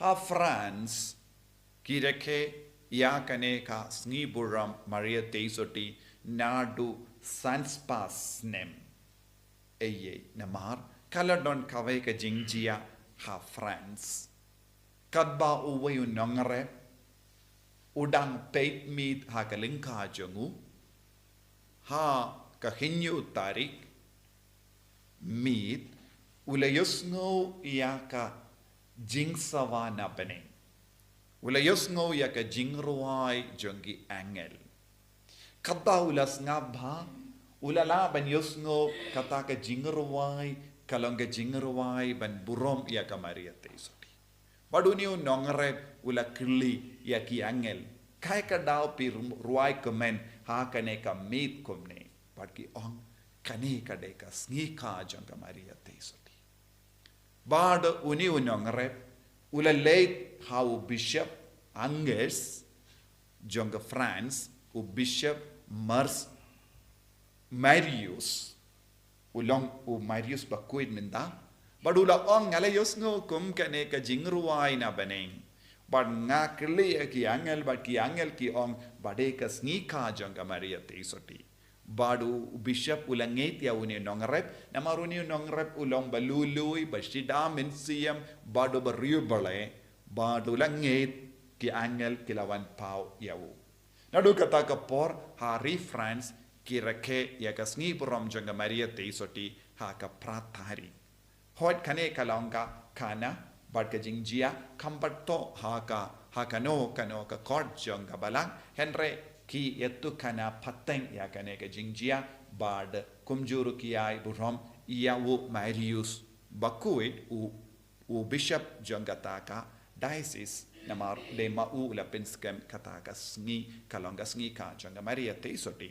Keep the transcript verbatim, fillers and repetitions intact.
Ha France, ki rakhe ïa kane ka sngi burom Maria Theisotti naduh san spah snem. Ei ei namar ka la don kawei ka jingjia ha France. Katba uwei u nongrep u dang peit miet ha ka lyngkha jong u, ha ka hynñiew tarik miet, u la ïohsngew ïa ka jingsawa na bneng. U la ïohsngew ïa ka jingrwai jong ki angel. Katba u la sngap bha, u la lah ban ïohsngew kata ka jingrwai, ka long ka jingrwai ban burom ïa ka Maria Theisotti. Bad une u nongrep u la kylli ïa ki angel, kaei ka daw phi rwai kmen ha kane ka miet kumne? Bad ki ong, kane ka dei ka sngi kha jong ka Maria Theisotti. Bad une u nongrep u la leit ha u Bishop Angus jong ka France, u Bishop Mars Marius, u long u Marius bakhuid mynta. Bad u la ong, nga la ïohsngew kum kane ka jingrwai na bneng. Bad nga kylli ïa ki angel, bad ki angel ki ong ba dei ka sngi kha jong ka Maria Theisotti. Bad u bishop u la ngeit ïa une u nongrep, namar une u nongrep u long ba lui lui, ba shida mynsiem, bad u ba riewblei, bad u la ngeit ki angel ki la wan paw ïa u. Naduh kata ka por ha ri France ki rakhe ïa ka sngi burom jong ka Maria Theisotti ha ka phra tarik. Hooid kane ka long ka khana bad ka jingjia kham pat to ha ka, ha kano kano ka court jong ka balang, hynrei ki ïathuh khana pateng ïa kane ka jingjia bad kumjuh ruh ki ai burom ïa u Marius bakhuid, u, u bishop jong kata ka diocese, namar dei ma u u la pynskhem kata ka sngi ka long ka sngi kha jong ka Maria Theisotti.